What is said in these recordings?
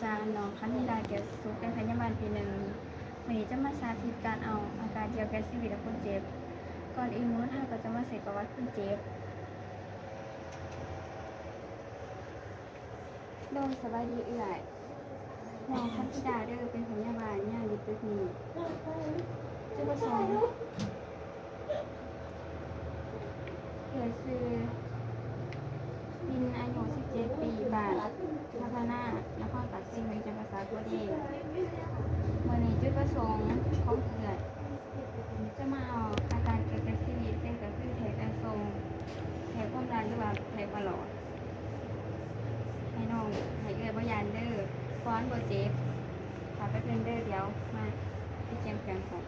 ຈາກ ນ້ອງ ຄຳນິດາ ແກ້ວສຸກ ເປັນພະຍາບານປີໜຶ່ງ. ມື້ນີ້ຈະມາສາທິດການເອົາອາກາດກ່ຽວກັບຊີວິດຂອງຄົນເຈັບ. ກ່ອນອື່ນໝົດ ເຮົາກໍຈະມາເຊັກປະຫວັດຄົນເຈັບ. ໂດຍ ສະບາຍດີເອື້ອຍ. ນ້ອງ ຄຳນິດາ ເດີ ເປັນພະຍາບານຍາມຢູ່ຕຶກນີ້. ຈຸດປະສົງ ເອື້ອຍຊື່ ປິນ ອາຍຸສິບເຈັດປີ ບ້ານນາພະນາ ນະຄອນປາກເຊ ແຂວງຈຳປາສັກ ຕົວເອງ. ມື້ນີ້ຈຸດປະສົງຂອງເອື້ອຍຈະມາເອົາອາກາດເກີດຈາກຊີວິດ ເຊິ່ງກໍຄືແທກແຕ່ງສົ່ງ ແທກຄວາມດັນ ຫຼືວ່າແທກປະຫຼອດ ໃຫ້ນ້ອງ ໃຫ້ເອື້ອຍບໍ່ຢ້ານເດີ ເພາະມັນບໍ່ເຈັບ. ຖ້າແປັບໜຶ່ງເດີ ດຽວມາໄປກຽມເຄື່ອງກ່ອນ.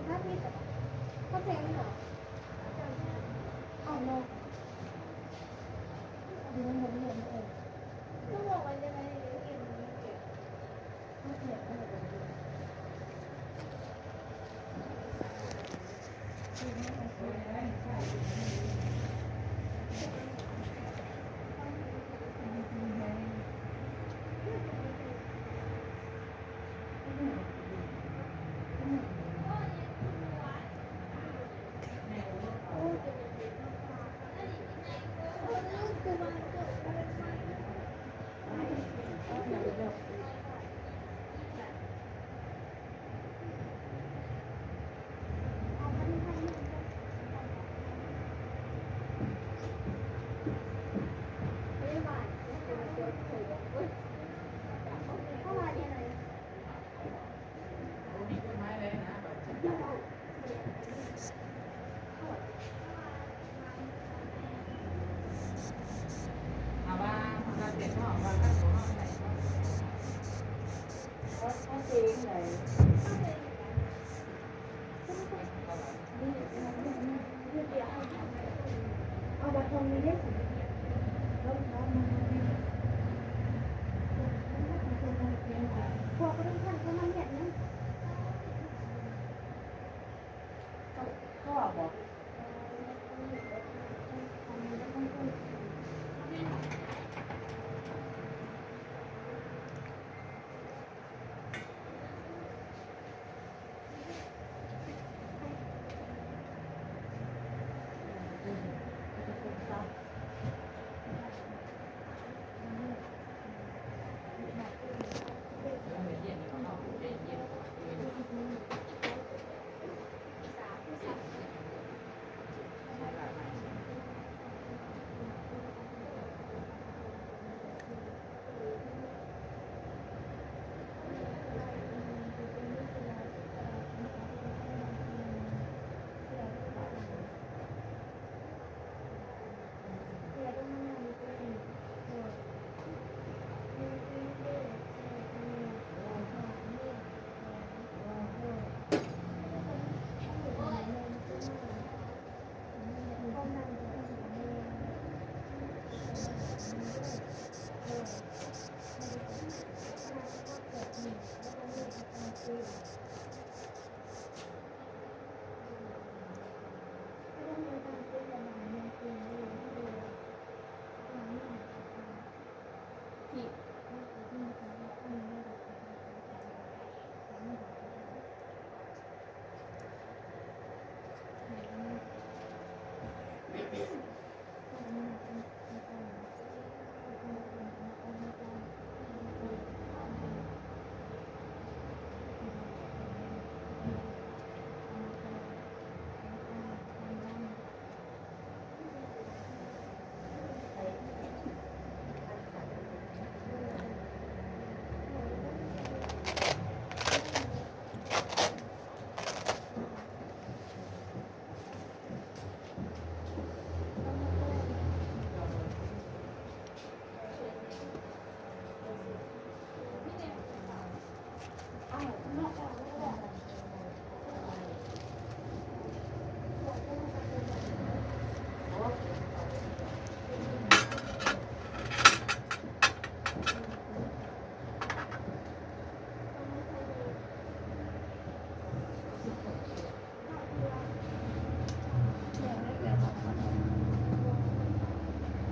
ເຂົາເວົ້າບໍ່?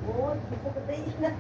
ໂອ້ຍ ປົກກະຕິນະ.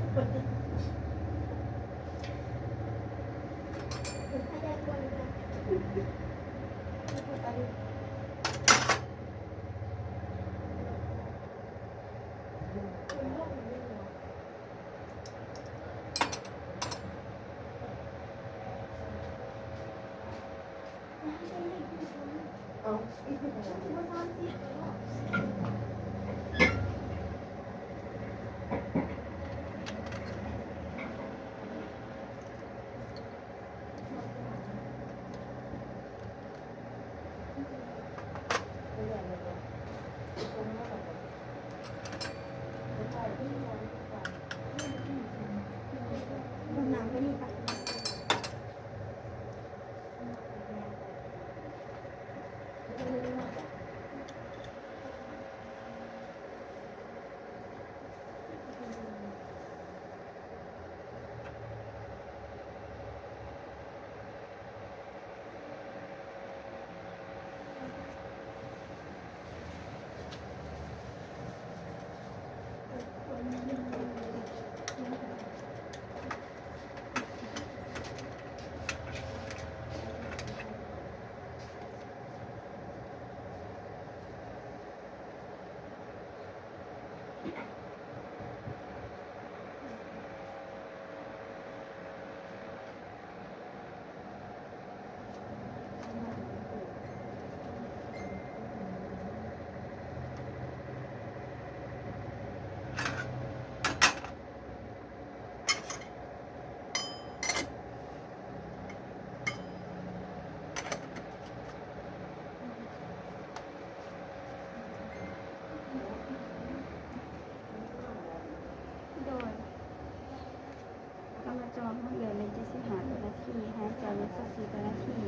ຊາວສີ່ ຕາລາງທີ່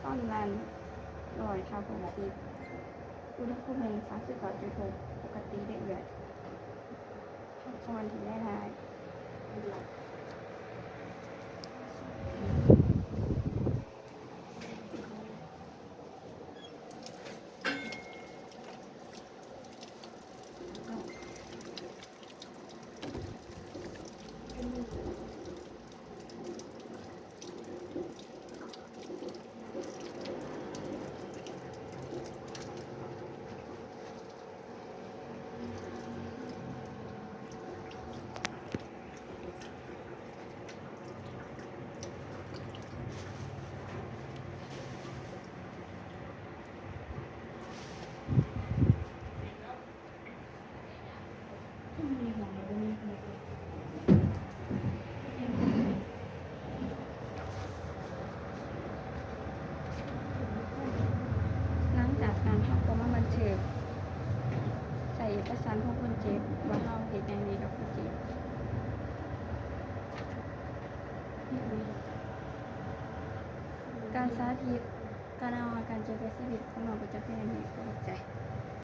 ຄວາມດັນ ຮ້ອຍທັບຫົກສິບ ອຸນຫະພູມ ສາມສິບເກົ້າຈຸດຫົກ ປົກກະຕິເດ້ເອື້ອຍ. ພັກຜ່ອນໃຫ້ຫຼາຍໆ. ຫຼັງຈາກນັ້ນ ເຮົາກໍມາບັນທຶກໃສ່ເອກະສານຂອງຄົນເຈັບ ວ່າເຮົາເຮັດຫຍັງດີກັບຄົນເຈັບ. ການສາທິດການເອົາອາການເກີດກັບຊີວິດຂອງນ້ອງໄປ